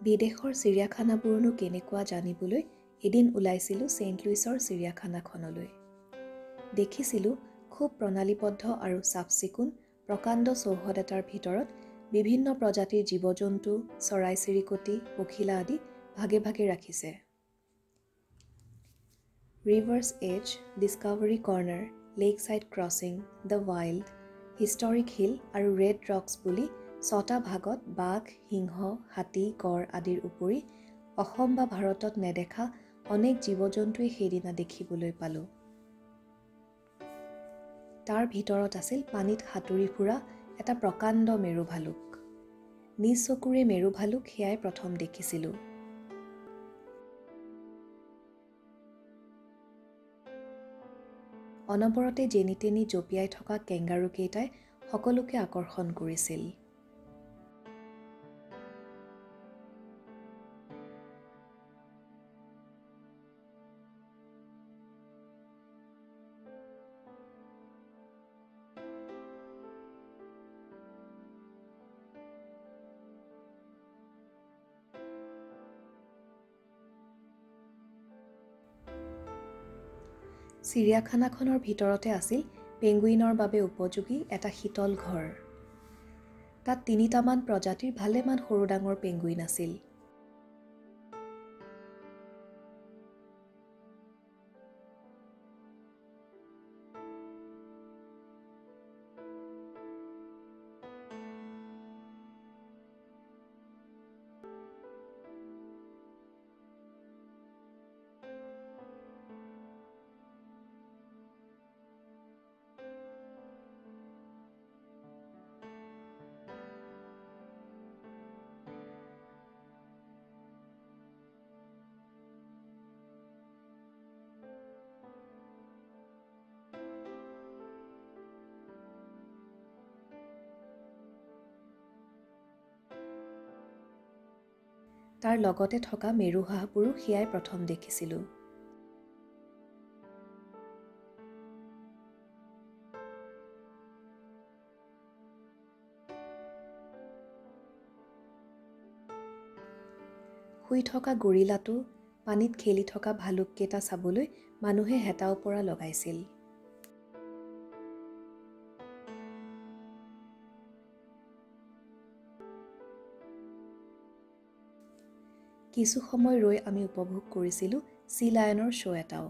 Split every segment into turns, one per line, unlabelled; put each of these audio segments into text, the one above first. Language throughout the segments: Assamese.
বিদেশৰ চিৰিয়াখানাবোৰনো কেনেকুৱা জানিবলৈ এদিন ওলাইছিলোঁ ছেইণ্ট লুইছৰ চিৰিয়াখানাখনলৈ। দেখিছিলোঁ খুব প্ৰণালীবদ্ধ আৰু চাফ চিকুণ প্ৰকাণ্ড চৌহদ এটাৰ ভিতৰত বিভিন্ন প্ৰজাতিৰ জীৱ জন্তু, চৰাই চিৰিকটি, পখিলা আদি ভাগে ভাগে ৰাখিছে। River's Edge, Discovery Corner, Lakeside Crossing, the Wild, Historic Hill আৰু ৰেড ৰকছ বুলি 6টা ভাগত বাঘ, সিংহ, হাতী, গঁড় আদিৰ উপৰি অসম বা ভাৰতত নেদেখা অনেক জীৱ জন্তুৱেই সেইদিনা দেখিবলৈ পালোঁ। তাৰ ভিতৰত আছিল পানীত সাঁতুৰি ফুৰা এটা প্ৰকাণ্ড মেৰু ভালুক। নিজ চকুৰে মেৰু ভালুক সেয়াই প্ৰথম দেখিছিলোঁ। অনবৰতে যেনি তেনি জঁপিয়াই থকা কেংগাৰুকেইটাই সকলোকে আকৰ্ষণ কৰিছিল। চিৰিয়াখানাখনৰ ভিতৰতে আছিল পেংগুইনৰ বাবে উপযোগী এটা শীতল ঘৰ। তাত 3টামান প্ৰজাতিৰ ভালেমান সৰু ডাঙৰ পেংগুইন আছিল। তাৰ লগতে থকা মেৰু হাঁহবোৰো সেয়াই প্ৰথম দেখিছিলোঁ। শুই থকা গৰিলাটো, পানীত খেলি থকা ভালুককেইটা চাবলৈ মানুহে হেতা ওপৰা লগাইছিল। কিছু সময় ৰৈ আমি উপভোগ কৰিছিলোঁ চি লায়নৰ শ্ব' এটাও।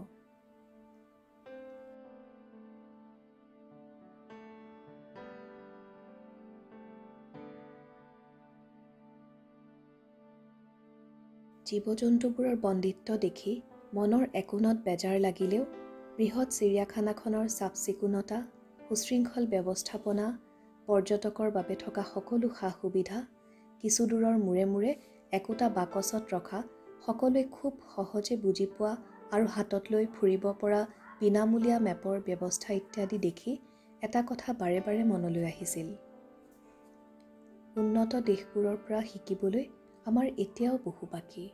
জীৱ জন্তুবোৰৰ বন্দিত্ব দেখি মনৰ একোণত বেজাৰ লাগিলেও বৃহৎ চিৰিয়াখানাখনৰ চাফ চিকুণতা, সুশৃংখল ব্যৱস্থাপনা, পৰ্যটকৰ বাবে থকা সকলো সা সুবিধা, কিছু দূৰৰ মূৰে মূৰে একোটা বাকচত ৰখা সকলোৱে খুব সহজে বুজি পোৱা আৰু হাতত লৈ ফুৰিব পৰা বিনামূলীয়া মেপৰ ব্যৱস্থা ইত্যাদি দেখি এটা কথা বাৰে বাৰে মনলৈ আহিছিল। উন্নত দেশবোৰৰ পৰা শিকিবলৈ আমাৰ এতিয়াও বহু বাকী।